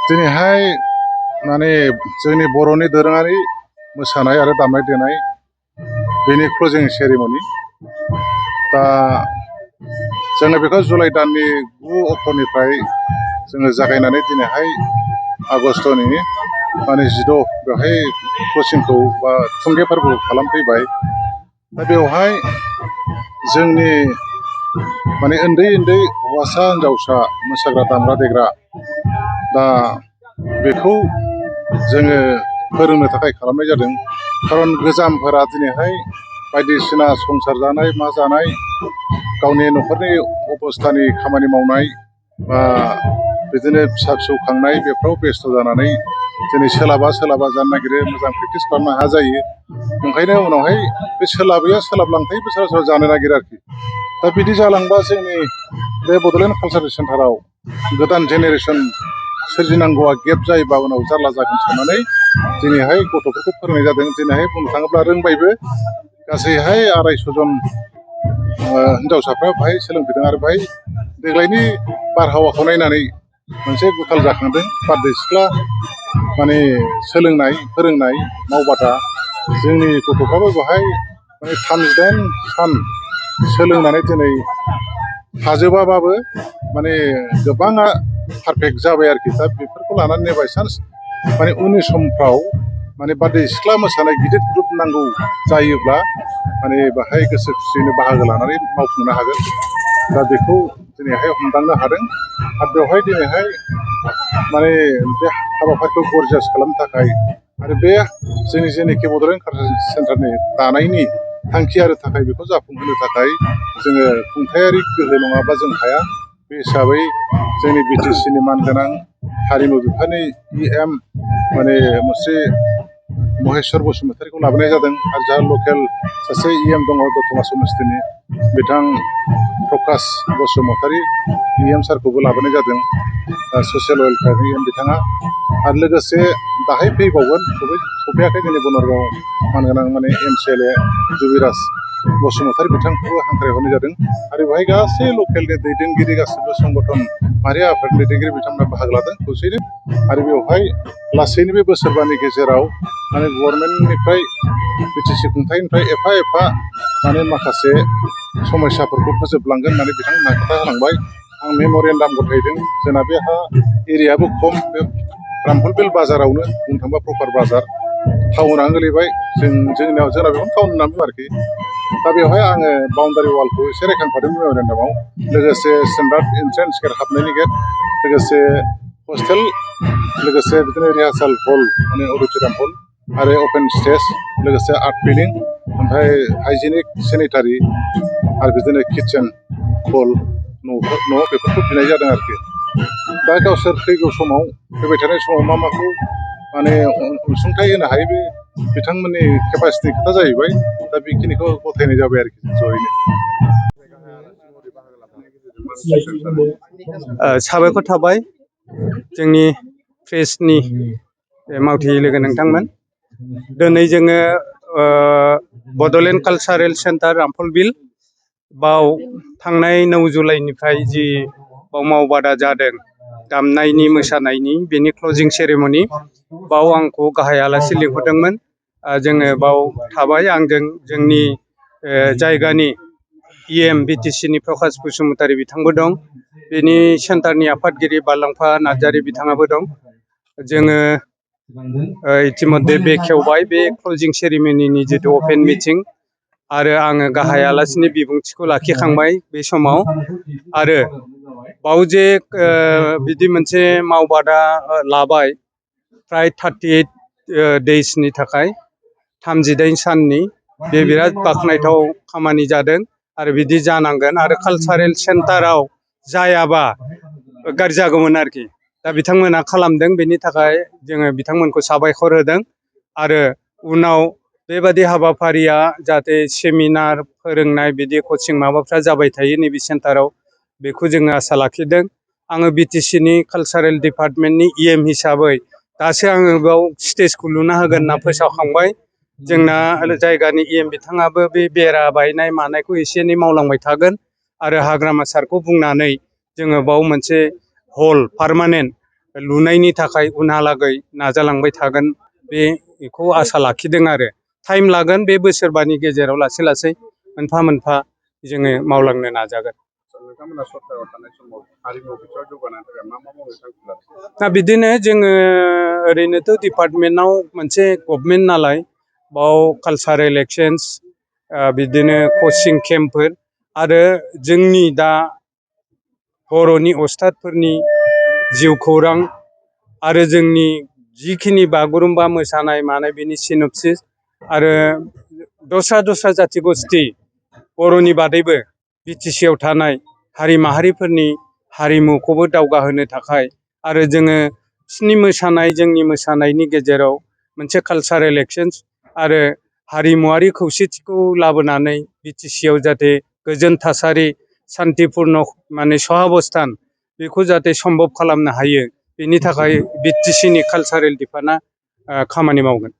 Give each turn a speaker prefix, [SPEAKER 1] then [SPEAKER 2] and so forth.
[SPEAKER 1] दिनैहाय माने जोंनि बर'नि दोरोङारि मोसानाय आरो दामनाय देनाय बेनि क्लजिं सेरेमनि दा जोङो बेखौ जुलाइ दाननि 9 अक्ट'निफ्राय जोङो जागायनानै दिनैहाय आगस्ट'नि माने 16 बेवहाय क्लजिंखौ बा थुंगे फोरबो खालामफैबाय। दा बेवहाय जोंनि माने उन्दै उन्दै हौवासा हिनजावसा मोसाग्रा दामग्रा देग्रा दा बेखौ जोङो फोरोंनो थाखाय खालामनाय जादों। खारन गोजामफोरा दिनैहाय बायदिसिना संसार जानाय मा जानाय गावनि न'खरनि अबस्थानि खामानि मावनाय बा बिदिनो फिसा फिसौ खांनाय बेफ्राव बेस्थ' जानानै दिनै सोलाबा जानो नागिरो, मोजां प्रेक्टिस खालामनो हाया जायो। ओंखायनो उनावहाय बे सोलाबैया सोलाबलांथायबो सोरबा सोरबा जानो नागिरो आरोखि। दा बिदि जालांबा जोंनि बे बड'लेण्ड कालचारेल सेन्टाराव गोदान जेनेरेसन सोरजिनांगौआ गेप जायोबा उनाव जारला जागोन साननानै दिनैहाय गथ'फोरखौ फोरोंनाय जादों। दिनैहाय बुंनो थाङोब्ला रोंबायबो गासैहाय 250 जन हिनजावसाफ्रा बेहाय सोलोंफैदों आरो बेहाय देग्लायनि बारहावाखौ नायनानै मोनसे गुथाल जाखांदों। बारदै सिख्ला माने सोलोंनाय फोरोंनाय मावबादा जोंनि गथ'फ्राबो बेहाय माने 38 सान सोलोंनानै दिनै हाजोबाबाबो माने गोबाङा पारफेक्ट जाबाय आरोखि। दा बेफोरखौ लानानै बायसान्स माने उननि समफ्राव माने बारदै सिख्ला मोसानाय गिदिर ग्रुप नांगौ जायोब्ला माने बाहाय गोसो खुसियैनो बाहागो लानानै मावफुंनो हागोन। दा बेखौ दिनैहाय हमदांनो हादों आरो बेवहाय दिनैहाय माने बे हाबाफारिखौ गरजियास खालामनो थाखाय आरो बे जोंनि जेनोखि बड'लेण्ड कालचारेल सेन्टारनि दानायनि थांखि आरो थाखाय बेखौ जाफुंहोनो थाखाय जोङो खुंथायारि गोहो नङाबा जों हाया। बे हिसाबै जोंनि बिटिसिनि मानगोनां हारिमु बिफाननि EM माने मुस्रि महेस्वर बसुमतारीखौ लाबोनाय जादों आरो जा लकेल सासे EM दङ दतमा समस्तिनि बिथां प्रकाश बसुमतारी EM सारखौबो लाबोनाय जादों, ससियेल वेलफेयारनि EM बिथाङा। आरो लोगोसे दाहाय फैबावगोन सफैयाखै जोंनि बनरगाव मानगोनां माने MCLA जुबिराज बसुमतारी बिथांखौबो हांख्रायहरनाय जादों। आरो बेवहाय गासै लकेलनि दैदेनगिरि गासैबो संगठन माहारि आफादनि दैदेनगिरि बिथांमोना बाहागो लादों खौसेयैनो। आरो बेवहाय लासैनो बे बोसोरबानि गेजेराव माने गभर्नमेन्टनिफ्राय बिटिसि खुंथायनिफ्राय एफा एफा माने माखासे समस्याफोरखौ फोजोबलांगोन होननानै बिथांमोनहा खोथा होलांबाय। आं मेम'रेन्डाम गथायदों। जोंना बे हा एरियाबो खम, बे रामफलबिल बाजारावनो बुंनो थाङोबा प्रपार बाजार टाउनानो गोलैबाय। जोंना बेखौनो टाउन होनना बुङो आरोखि। दा बेवहाय आङो बाउन्डारि वालखौ एसे रायखांखादों मेम'रेन्डामाव। लोगोसे स्टेन्डार्ड एन्ट्रेन्स गेट हाबनायनि गेट, लोगोसे हस्टेल, लोगोसे बिदिनो रिहार्साल हल माने अडिट'रियाम हल आरो अपेन स्टेज, लोगोसे आर्ट बिल्डिं, ओमफ्राय हाइजेनिक सेनिटारि आरो बिदिनो किटचेन हल न' बेफोरखौ बिनाय जादों आरोखि। दा गावसोर फैगौ समाव फैबाय थानाय समाव मा माखौ माने अनसुंथाइ होनो हायो बे बिथांमोननि केपासिटिनि खोथा जाहैबाय। दा बेखिनिखौ गथायनाय जाबाय आरोखि जयैनो।
[SPEAKER 2] साबायखर थाबाय जोंनि प्रेसनि मावथि लोगो नोंथांमोन। दिनै जोङो बड'लेण्ड कालचारेल सेन्टार रामफलबिल बाव थांनाय 9 जुलाइनिफ्राय जि बाव मावबादा जादों दामनायनि मोसानायनि बेनि क्लजिं सेरेमनि बाव आंखौ गाहाय आलासि लिंहरदोंमोन। जोङो बाव थाबाय आंजों जोंनि जायगानि EM बिटिसिनि प्रकाश बसुमतारी बिथांबो दं। बेनि सेन्टारनि आफादगिरि बारलांफा नार्जारी बिथाङाबो दं। जोङो इतिमध्ये बेखेवबाय बे क्लजिं सेरेमनिनि जितु अपेन मिटिं आरो आङो गाहाय आलासिनि बिबुंथिखौ लाखिखांबाय बे समाव। आरो बाव जे बिदि मोनसे मावबादा लाबाय फ्राय 38 देइसनि थाखाय 38 साननि, बे बिराद बाख्नायथाव खामानि जादों आरो बिदि जानांगोन। आरो कालचारेल सेन्टाराव जायाबा गाज्रि जागौमोन आरोखि। दा बिथांमोना खालामदों, बेनि थाखाय जोङो बिथांमोनखौ साबायखर होदों। आरो उनाव बेबादि हाबाफारिया जाहाथे सेमिनार फोरोंनाय बिदि कचिं माबाफ्रा जाबाय थायो नैबे सेन्टाराव, बेखौ जोङो आसा लाखिदों। आङो बिटिसिनि कालचारेल डिपार्टमेन्टनि EM हिसाबै दासो आङो बेयाव स्टेजखौ लुना होगोन होनना फोसावखांबाय। जोंना जायगानि EM बिथाङाबो बे बेरा बायनाय मानायखौ एसे एनै मावलांबाय थागोन। आरो हाग्रामा सारखौ बुंनानै जोङो बाव मोनसे हल पार्मानेन्ट लुनायनि थाखाय उनहालागै नाजालांबाय थागोन बेखौ आसा लाखिदों आरो टाइम लागोन बे बोसोरबानि गेजेराव लासै लासै मोनफा मोनफा जोङो मावलांनो नाजागोन।
[SPEAKER 1] नोंथांमोना सरकाराव थानाय समाव हारिमु बिथिङाव जौगानायनि थाखाय मा मा मावनो थांखि लादों?
[SPEAKER 2] दा बिदिनो जोङो ओरैनोथ' डिपार्टमेन्टआव मोनसे गभमेन्ट नालाय बाव कालसारेल एक्सचेन्ज बिदिनो कचिं केम्पफोर आरो जोंनि दा बर'नि अस्थादफोरनि जिउ खौरां आरो जोंनि जिखिनि बागुरुम्बा मोसानाय मानाय बिनि सिनपसिस आरो दस्रा जाथि गस्थि बर'नि बादैबो BTC आव थानाय हारि माहारिफोरनि हारिमुखौबो दावगाहोनो थाखाय आरो जोङो बिसिनि मोसानाय जोंनि मोसानायनि गेजेराव मोनसे कालसारेल एक्सचेन्ज आरो हारिमुवारि खौसेथिखौ लाबोनानै BTC आव जाहाथे गोजोन थासारि सान्तिपुर्ण माने सहाबस्थान बेखौ जाहाथे सम्भब खालामनो हायो बेनि थाखाय BTC नि कालसारेल डिपार्टमेन्टआ खामानि मावगोन।